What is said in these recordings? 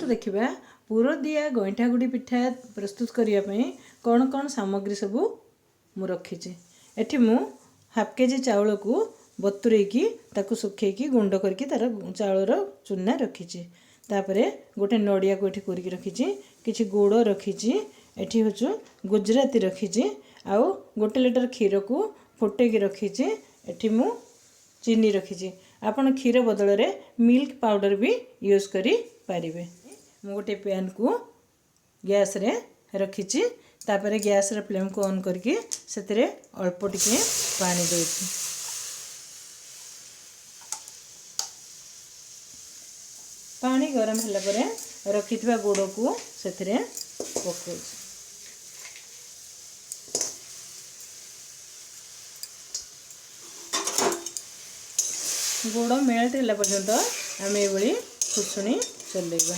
ଚାଲନ୍ତୁ ଦେଖିବା ପୁରଦିଆ ଗଇଁଠାଗୁଡ଼ି ପିଠା ପ୍ରସ୍ତୁତ କରିବା ପାଇଁ କ'ଣ କ'ଣ ସାମଗ୍ରୀ ସବୁ ମୁଁ ରଖିଛି। ଏଠି ମୁଁ ହାଫ୍ କେଜି ଚାଉଳକୁ ବତୁରେଇକି ତାକୁ ଶୁଖେଇକି ଗୁଣ୍ଡ କରିକି ତା'ର ଚାଉଳର ଚୁନା ରଖିଛି। ତାପରେ ଗୋଟେ ନଡ଼ିଆକୁ ଏଠି କୋରିକି ରଖିଛି, କିଛି ଗୁଡ଼ ରଖିଛି, ଏଠି ହେଉଛି ଗୁଜୁରାତି ରଖିଛି, ଆଉ 1 ଲିଟର କ୍ଷୀରକୁ ଫୁଟେଇକି ରଖିଛି। ଏଠି ମୁଁ ଚିନି ରଖିଛି। ଆପଣ କ୍ଷୀର ବଦଳରେ ମିଲ୍କ ପାଉଡ଼ର ବି ୟୁଜ୍ କରିପାରିବେ। ମୁଁ ଗୋଟେ ପ୍ୟାନ୍କୁ ଗ୍ୟାସ୍ରେ ରଖିଛି। ତାପରେ ଗ୍ୟାସ୍ର ଫ୍ଲେମ୍କୁ ଅନ୍ କରିକି ସେଥିରେ ଅଳ୍ପ ଟିକେ ପାଣି ଦେଉଛି। ପାଣି ଗରମ ହେଲା ପରେ ରଖିଥିବା ଗୁଡ଼କୁ ସେଥିରେ ପକାଉଛି। ଗୁଡ଼ ମେଲ୍ଟ ହେଲା ପର୍ଯ୍ୟନ୍ତ ଆମେ ଏଇଭଳି ଖୁସୁଣି ଚଲେଇବା।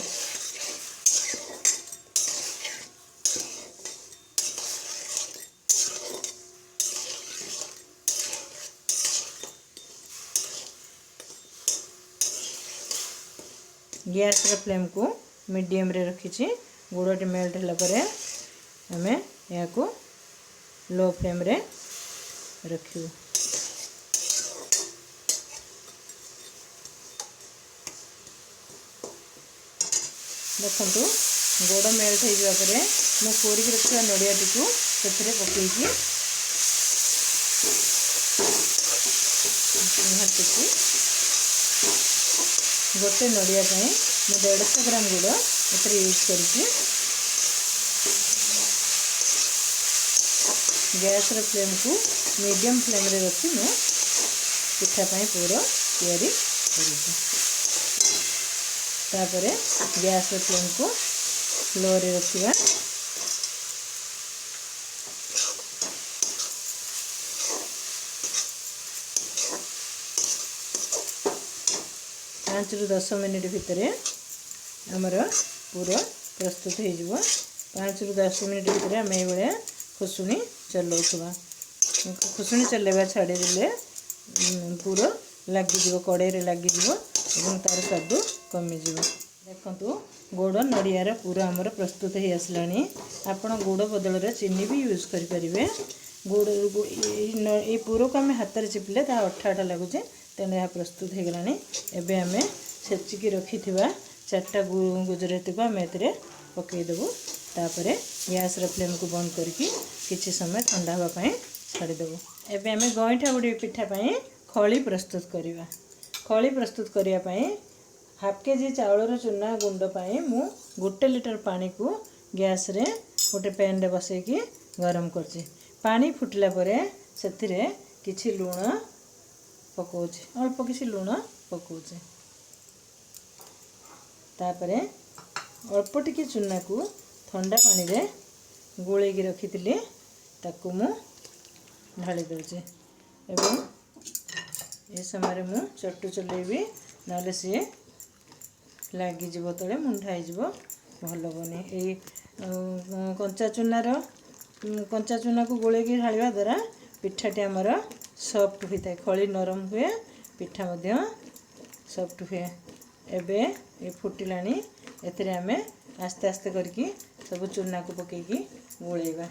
ଗ୍ୟାସ୍ର ଫ୍ଲେମ୍କୁ ମିଡ଼ିୟମ୍ରେ ରଖିଛି। ଗୁଡ଼ଟି ମେଲ୍ଟ ହେଲା ପରେ ଆମେ ଏହାକୁ ଲୋ ଫ୍ଲେମ୍ରେ ରଖିବୁ। ଦେଖନ୍ତୁ, ଗୁଡ଼ ମେଲ୍ଟ ହେଇଯିବା ପରେ ମୁଁ କୋରିକି ରଖିଥିବା ନଡ଼ିଆଟିକୁ ସେଥିରେ ପକାଇକି ଘାଣ୍ଟୁଛି। ଗୋଟେ ନଡ଼ିଆ ପାଇଁ ମୁଁ 150 ଗ୍ରାମ ଗୁଡ଼ ଏଥିରେ ୟୁଜ୍ କରିଛି। ଗ୍ୟାସ୍ର ଫ୍ଲେମ୍କୁ ମିଡ଼ିୟମ୍ ଫ୍ଲେମ୍ରେ ରଖି ମୁଁ ପିଠା ପାଇଁ ପୁର ତିଆରି କରୁଛି। ତାପରେ ଗ୍ୟାସ୍ର ଫ୍ଲେମ୍କୁ ଲୋରେ ରଖିବା। 5ରୁ 10 ମିନିଟ୍ ଭିତରେ ଆମର ପୁର ପ୍ରସ୍ତୁତ ହେଇଯିବ। 5ରୁ 10 ମିନିଟ୍ ଭିତରେ ଆମେ ଏଇଭଳିଆ ଖୁସୁଣି ଚଲାଉଥିବା। ଖୁସୁଣି ଚଲାଇବା ଛାଡ଼ିଦେଲେ ପୁର ଲାଗିଯିବ, କଡ଼େଇରେ ଲାଗିଯିବ ଏବଂ ତା'ର ସ୍ୱାଦ କମିଯିବ। ଦେଖନ୍ତୁ, ଗୁଡ଼ ନଡ଼ିଆର ପୁର ଆମର ପ୍ରସ୍ତୁତ ହେଇ ଆସିଲାଣି। ଆପଣ ଗୁଡ଼ ବଦଳରେ ଚିନି ବି ୟୁଜ୍ କରିପାରିବେ। ଏଇ ପୁରକୁ ଆମେ ହାତରେ ଚିପିଲେ ତାହା ଅଠା ଅଠା ଲାଗୁଛି, ତେଣୁ ଏହା ପ୍ରସ୍ତୁତ ହେଇଗଲାଣି। ଏବେ ଆମେ ଛେଚିକି ରଖିଥିବା 4ଟା ଗୁଜୁରାତିକୁ ଆମେ ଏଥିରେ ପକାଇଦେବୁ। ତାପରେ ଗ୍ୟାସ୍ର ଫ୍ଲେମ୍କୁ ବନ୍ଦ କରିକି କିଛି ସମୟ ଥଣ୍ଡା ହେବା ପାଇଁ ଛାଡ଼ିଦେବୁ। ଏବେ ଆମେ ଗଇଁଠା ଗୁଡ଼ି ପିଠା ପାଇଁ ଖଳି ପ୍ରସ୍ତୁତ କରିବା। ଖଳି ପ୍ରସ୍ତୁତ କରିବା ପାଇଁ ହାଫ୍ କେଜି ଚାଉଳର ଚୁନା ଗୁଣ୍ଡ ପାଇଁ ମୁଁ 1 ଲିଟର ପାଣିକୁ ଗ୍ୟାସ୍ରେ ଗୋଟେ ପ୍ୟାନ୍ରେ ବସେଇକି ଗରମ କରୁଛି। ପାଣି ଫୁଟିଲା ପରେ ସେଥିରେ କିଛି ଲୁଣ ପକାଉଛି, ଅଳ୍ପ କିଛି ଲୁଣ ପକାଉଛି। ତାପରେ ଅଳ୍ପ ଟିକେ ଚୁନାକୁ ଥଣ୍ଡା ପାଣିରେ ଗୋଳେଇକି ରଖିଥିଲି, ତାକୁ ମୁଁ ଢାଳି ଦେଉଛି। ଏବଂ ଏ ସମୟରେ ମୁଁ ଚଟୁ ଚଲେଇବି, ନହେଲେ ସିଏ ଲାଗିଯିବ, ତଳେ ମୁଣ୍ଡା ହେଇଯିବ, ଭଲ ହେବନି। ଏଇ କଞ୍ଚା ଚୁନାକୁ ଗୋଳେଇକି ଢାଳିବା ଦ୍ୱାରା ପିଠାଟି ଆମର ସଫ୍ଟ ହୋଇଥାଏ, ଖଳି ନରମ ହୁଏ, ପିଠା ମଧ୍ୟ ସଫ୍ଟ ହୁଏ। ଏବେ ଏ ଫୁଟିଲାଣି, ଏଥିରେ ଆମେ ଆସ୍ତେ ଆସ୍ତେ କରିକି ସବୁ ଚୁନାକୁ ପକେଇକି ଗୋଳେଇବା।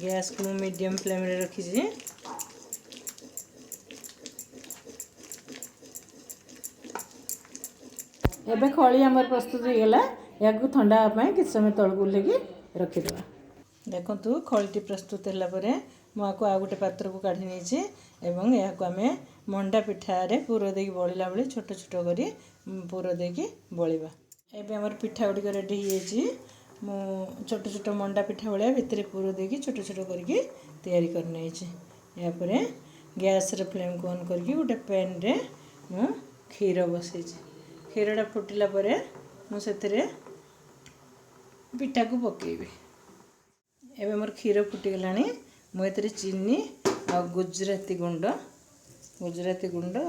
ଗ୍ୟାସ୍କୁ ମୁଁ ମିଡ଼ିୟମ୍ ଫ୍ଲେମ୍ରେ ରଖିଛି। ଏବେ ଖଳି ଆମର ପ୍ରସ୍ତୁତ ହେଇଗଲା। ଏହାକୁ ଥଣ୍ଡା ହେବା ପାଇଁ କିଛି ସମୟ ତଳକୁ ଓହ୍ଲେଇକି ରଖିଦେବା। ଦେଖନ୍ତୁ, ଖଳିଟି ପ୍ରସ୍ତୁତ ହେଲା ପରେ ମୁଁ ଆକୁ ଆଉ ଗୋଟେ ପାତ୍ରକୁ କାଢ଼ି ନେଇଛି ଏବଂ ଏହାକୁ ଆମେ ମଣ୍ଡା ପିଠାରେ ପୁର ଦେଇକି ବଳିଲା ଭଳି ଛୋଟ ଛୋଟ କରି ପୁର ଦେଇକି ବଳିବା। ଏବେ ଆମର ପିଠା ଗୁଡ଼ିକ ରେଡ଼ି ହେଇଯାଇଛି। ମୁଁ ଛୋଟ ଛୋଟ ମଣ୍ଡା ପିଠା ଭଳିଆ ଭିତରେ ପୁର ଦେଇକି ଛୋଟ ଛୋଟ କରିକି ତିଆରି କରିନେଇଛି। ଏହାପରେ ଗ୍ୟାସ୍ର ଫ୍ଲେମ୍କୁ ଅନ୍ କରିକି ଗୋଟେ ପ୍ୟାନ୍ରେ ମୁଁ କ୍ଷୀର ବସେଇଛି। କ୍ଷୀରଟା ଫୁଟିଲା ପରେ ମୁଁ ସେଥିରେ ପିଠାକୁ ପକାଇବି। ଏବେ ମୋର କ୍ଷୀର ଫୁଟିଗଲାଣି। ମୁଁ ଏଥିରେ ଚିନି ଆଉ ଗୁଜୁରାତି ଗୁଣ୍ଡ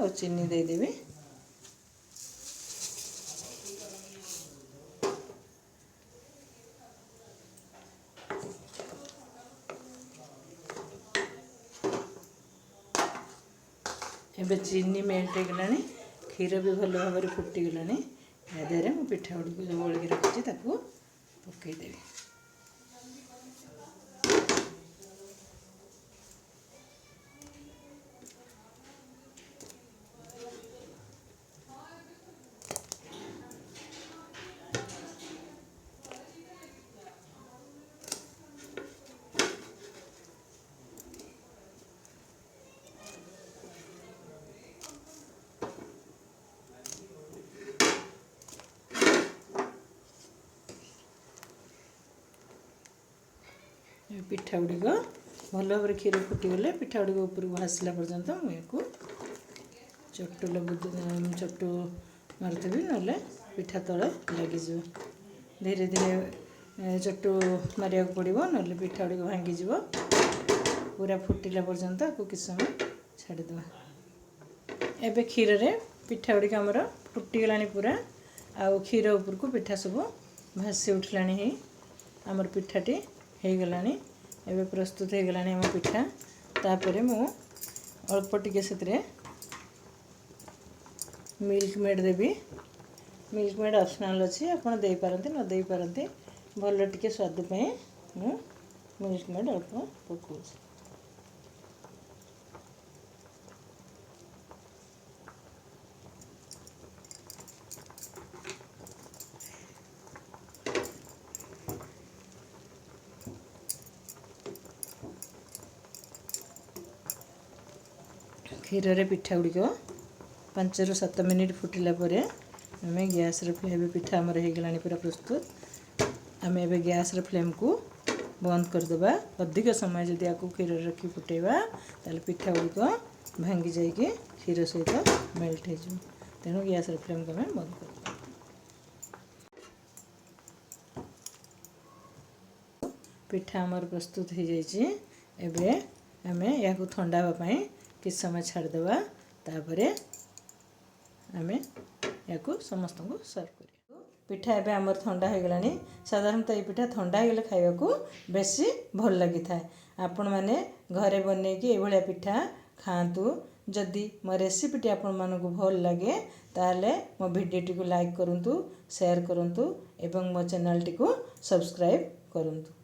ଆଉ ଚିନି ଦେଇଦେବି। ଏବେ ଚିନି ମେଲ୍ଟ ହେଇଗଲାଣି, କ୍ଷୀର ବି ଭଲ ଭାବରେ ଫୁଟିଗଲାଣି। ଏହା ଦେହରେ ମୁଁ ପିଠା ଗୁଡ଼ିକୁ ଯେଉଁ ଗୋଳିକି ରଖିଛି ତାକୁ ପକାଇଦେବି। ପିଠା ଗୁଡ଼ିକ ଭଲ ଭାବରେ କ୍ଷୀର ଫୁଟିଗଲେ ପିଠା ଗୁଡ଼ିକ ଉପରକୁ ଭାସିଲା ପର୍ଯ୍ୟନ୍ତ ମୁଁ ୟାକୁ ଚଟୁ ଚଟୁ ମାରୁଥିବି, ନହେଲେ ପିଠା ତଳେ ଲାଗିଯିବ। ଧୀରେ ଧୀରେ ଚଟୁ ମାରିବାକୁ ପଡ଼ିବ, ନହେଲେ ପିଠା ଗୁଡ଼ିକ ଭାଙ୍ଗିଯିବ। ପୁରା ଫୁଟିଲା ପର୍ଯ୍ୟନ୍ତ ଆକୁ କିଛି ସମୟ ଛାଡ଼ିଦେବା। ଏବେ କ୍ଷୀରରେ ପିଠା ଗୁଡ଼ିକ ଆମର ଫୁଟିଗଲାଣି ପୁରା, ଆଉ କ୍ଷୀର ଉପରକୁ ପିଠା ସବୁ ଭାସି ଉଠିଲାଣି। ହେଇ ଆମର ପିଠାଟି ହେଇଗଲାଣି, ଏବେ ପ୍ରସ୍ତୁତ ହେଇଗଲାଣି ଆମ ପିଠା। ତାପରେ ମୁଁ ଅଳ୍ପ ଟିକେ ସେଥିରେ ମିଲ୍କ ମେଡ଼୍ ଦେବି। ମିଲ୍କ ମେଡ଼୍ ଅପସନାଲ୍ ଅଛି, ଆପଣ ଦେଇପାରନ୍ତି ନ ଦେଇପାରନ୍ତି। ଭଲ ଟିକେ ସ୍ୱାଦ ପାଇଁ ମୁଁ ମିଲ୍କ ମେଡ଼୍ ଅଳ୍ପ ପକାଉଛି। କ୍ଷୀରରେ ପିଠା ଗୁଡ଼ିକ 5ରୁ 7 ମିନିଟ୍ ଫୁଟିଲା ପରେ ଆମେ ଗ୍ୟାସ୍ର ଫ୍ଲେମ୍, ପିଠା ଆମର ହେଇଗଲାଣି ପୁରା ପ୍ରସ୍ତୁତ। ଆମେ ଏବେ ଗ୍ୟାସ୍ର ଫ୍ଲେମ୍କୁ ବନ୍ଦ କରିଦେବା। ଅଧିକ ସମୟ ଯଦି ଆକୁ କ୍ଷୀରରେ ରଖି ଫୁଟେଇବା ତାହେଲେ ପିଠା ଗୁଡ଼ିକ ଭାଙ୍ଗି ଯାଇକି କ୍ଷୀର ସହିତ ମେଲ୍ଟ ହେଇଯିବ। ତେଣୁ ଗ୍ୟାସ୍ର ଫ୍ଲେମ୍କୁ ଆମେ ବନ୍ଦ କରିଦେବା। ପିଠା ଆମର ପ୍ରସ୍ତୁତ ହେଇଯାଇଛି। ଏବେ ଆମେ ଏହାକୁ ଥଣ୍ଡା ହେବା ପାଇଁ କିଛି ସମୟ ଛାଡ଼ିଦେବା। ତାପରେ ଆମେ ଏହାକୁ ସମସ୍ତଙ୍କୁ ସର୍ଭ କରିବା। ପିଠା ଏବେ ଆମର ଥଣ୍ଡା ହୋଇଗଲାଣି। ସାଧାରଣତଃ ଏଇ ପିଠା ଥଣ୍ଡା ହେଇଗଲେ ଖାଇବାକୁ ବେଶୀ ଭଲ ଲାଗିଥାଏ। ଆପଣମାନେ ଘରେ ବନେଇକି ଏଇଭଳିଆ ପିଠା ଖାଆନ୍ତୁ। ଯଦି ମୋ ରେସିପିଟି ଆପଣମାନଙ୍କୁ ଭଲ ଲାଗେ ତାହେଲେ ମୋ ଭିଡ଼ିଓଟିକୁ ଲାଇକ୍ କରନ୍ତୁ, ସେୟାର କରନ୍ତୁ ଏବଂ ମୋ ଚ୍ୟାନେଲଟିକୁ ସବସ୍କ୍ରାଇବ୍ କରନ୍ତୁ।